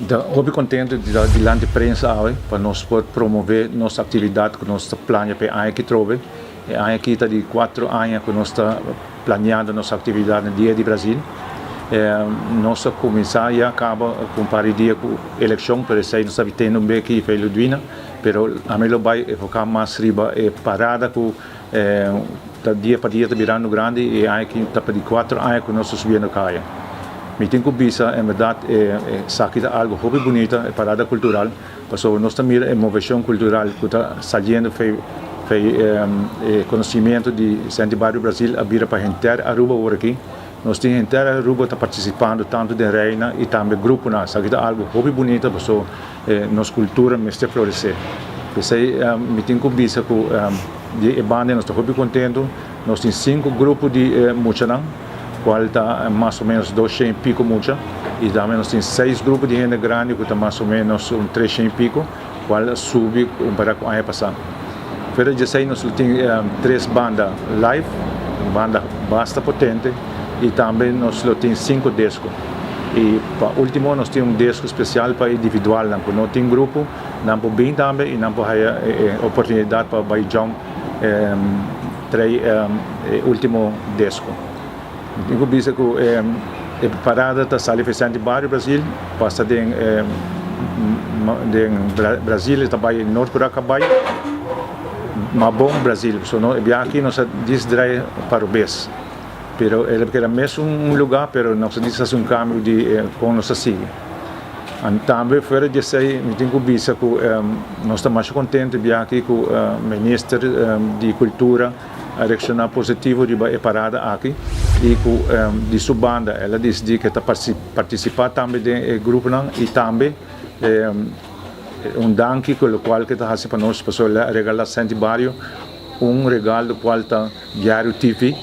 Ta hopi contento di ta dilanti prensa awe pa nos por promove nos actividad cu nos ta plania pa e aña aki trobe. E aña aki ta di cuatro aña cu nos ta planeando nos actividad na Dia di Brasil. Nos a cuminsa ya caba cu un par di dia cu eleccion, pero esey nos ta tendo un beki y Ludwina, pero ami lo bay enfoca mas riba e parada cu ta dia pa dia ta birando grandi y e aña aki ta pa di cuatro aña cu nos ta subiendo caya. Mi tin cu bisa en berdad esaki ta algo hopi bunita, e parada cultural, pasobra nos ta mira e movecion cultural cu ta saliendo fey e conocimiento di Centro di Bario Brasil a bira pa henter Aruba awor aki. Nos tin henter Aruba ta participando tanto den Reina y tambe gruponan. Esaki ta algo hopi bunita pasobra nos cultura mester florece. P'esey mi tin cu bisa cu di e banda nos ta hopi contento. Nos tin cinco grupo di muchanan, cual ta mas o menos 200 y pico mucha. Y tambe nos tin seis grupo di hende grandi cu ta mas o menos un 300 y pico, cual a subi compara cu aña pasa. Fuera di esey nos lo tin tres banda live, un banda basta potente, y tambe nos lo tin cinco disco. Y pa ultimo nos tin un disco special pa individualnan cu no tin grupo, nan por bin tambe y nan por haya e oportunidad pa bay jump trei e ultimo disco. Mi tin cu bisa cu e parada ta sali Vicente Barrio Brasil, pasa den den Brasil e ta bay Noord Curaca bay Mabon Brasil. So no e biaha aki nos a dis draai pa robes. Pero el a keda mes un lugar pero nos a dis haci un cambio di con nos a sigui. Tambe fuera di esey mi tin cu bisa cu nos ta masha contento e biaha aki cu Minister di Cultura a reacciona positivo riba e parada aki y cu di su banda el a dicidi cu e ta participa tambe den e gruponan y tambe un danki cu locual cu e ta haci pa nos pasobra el a regala Senti Bario un regalo cual ta Diario TV,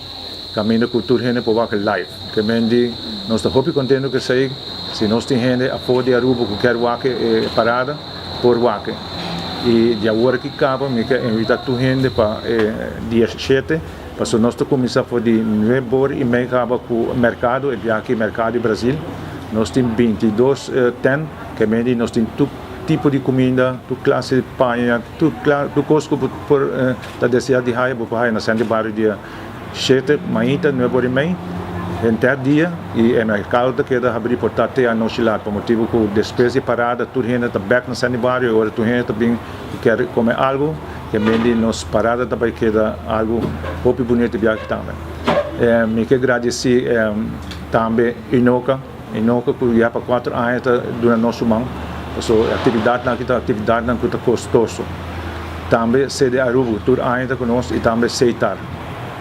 caminda cu tur hende por wak live. Ke men di nos ta hopi contento cu esey, si nos tin hende afo di Aruba cu kier wak e parada, por wak. Y di awor aki caba mi ke invita tur hende pa e dia 7, pasobra nos ta cuminsa for di nuebe ora y mei caba cu mercado, e biaha aki mercado di Brasil. Nos tin 22 tent, ke men di nos tin tur tipo di cuminda, tur clase di paña, tur cos cu bo por ta desea di haya, bo por haya na Centro di Bario dia 7 mainta, 9 ora y mei, henter dia, y e mercado ta keda habri por ta te anochi laat, pa motibo cu despues di parada tur hende ta bek na Centro di Bario y ora tur hende ta bin cu kier come algo, ke men di nos parada ta bay keda algo hopi bunito biaha tambe. Mi ke gradeci tambe Unoca. E no cu ya pa 4 aña ta duna nos su man, pasobra e actividadnan aki ta actividadnan cu ta costoso. Tambe CD Aruba cu tur aña ta cu nos y tambe Seitar.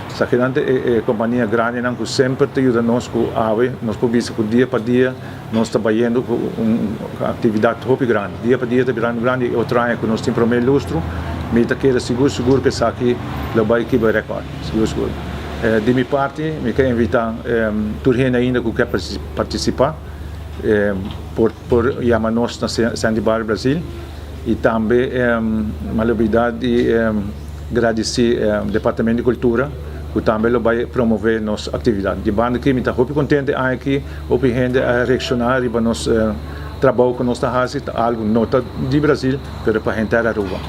Esakinan ta e compania grandinan cu semper ta yuda nos cu awe nos por bisa cu dia pa dia nos ta bayendo cu un actividad hopi grandi. Dia pa dia ta birando grandi y otro aña cu nos tin prome lustro mi ta kere sigur sigur cu esaki lo bay kibra record. Sigur sigur. Di mi parti mi ke invita tur hende ainda ku ke partisipa por por yama nos na Sandy Bar Brasil i tambe mi a lubida di gradisi Departamento di Kultura ku tambe lo bai promove nos aktividat. Di banda aki mi ta hopi kontento e aña aki hopi hende a reakshoná riba nos trabou ku nos ta hasi ta algu no ta di Brasil pero pa henter Aruba.